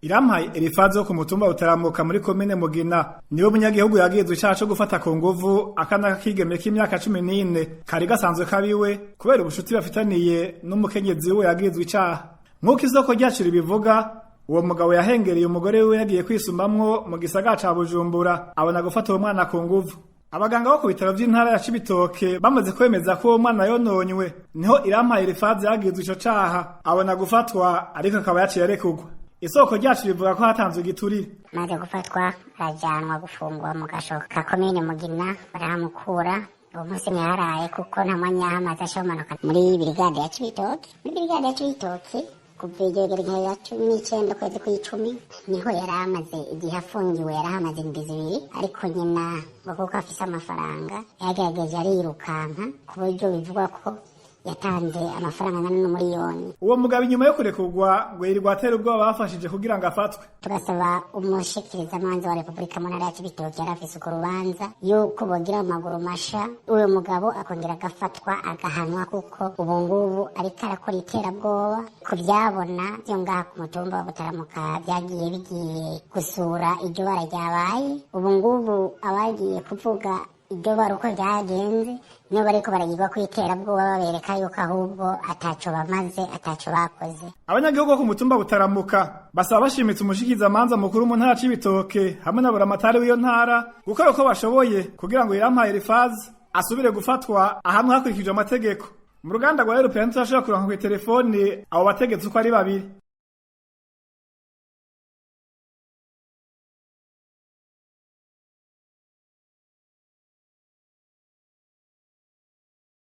Irampaye Elifazi wo ku mutumba Butaramuka muri komine Mugina niwe munyagihugu yagizwe icaha co gufata ku nguvu akana k'akigeme k'imyaka 14 kari gasanzwe kabiwe kubera ubushuti bafitaniye n'umukenyezi we yagizwe icaha. Nk'uko isoko ryacu ribivuga, uwo mugabo yahengereye umugore wiwe yagiye kwisumamwo mu gisagara ca Bujumbura, abona gufata uwo mwana ku nguvu. Abaganga bo ku bitaro vy'intara ya Cibitoke bamaze kwemeza ko uwo mwana yononywe, niho Irampaye Elifazi yagizwe ico caha, abona gufatwa, ariko akaba yaciye arekurwa. Isoko ryacu rivuga ko hatanzwe igiturire. Amaze gufatwa arajyanwa gufungwa mu gasho ka komine Mugina, barahamukura. Uwo munsi ntiharaye kuko nta mwanya yahamaze, ashomanuka muri birigade ya Cibitoke. Muri birigade ya Cibitoke kuva igeregerekezo ya 19 ukwezi kw'icumi niho yari amaze igihe afungiwe. Yari ahamaze indwi 2, ariko nyina ngo kuko afise amafaranga yagerageje arirukanka, ku buryo bivugwa ko yatanze amafaranga angana n'umuriyoni. Uwo mugabo inyuma yo kurekurwa ngo yirirwa atera ubwoba bafashije kugira ngo afatwe. Tugasaba umushikirizamanza wa Repubulika mu ntara ya Cibitoke yari afise urwo rubanza yuko bogira mu maguru masha uwo mugabo akongera agafatwa agahanwa, kuko ubu ngubu ariko arakora iterabwoba ku byabona byo ngaha ku mutumba wa Butaramuka byagiye bigiye gusura iryo bara ryabaye. Ubu ngubu abagiye kuvuga iryo bara uko ryagenze niyo bariko baragirwa ku iterabwoba, babereka yuko ahubwo ataco bamaze, ataco bakoze. Abanyagihugu bo ku mutumba Butaramuka basaba bashimitse umushikizamanza mukuru mu ntara Cibitoke hamwe na buramatari w'iyo ntara gukora uko bashoboye kugira ngo Irampaye Elifazi asubire gufatwa ahamwe hakurikijwe amategeko. Mu ruganda rwa European turashobora kuronka kw'itelefoni abo bategetsi uko ari babiri.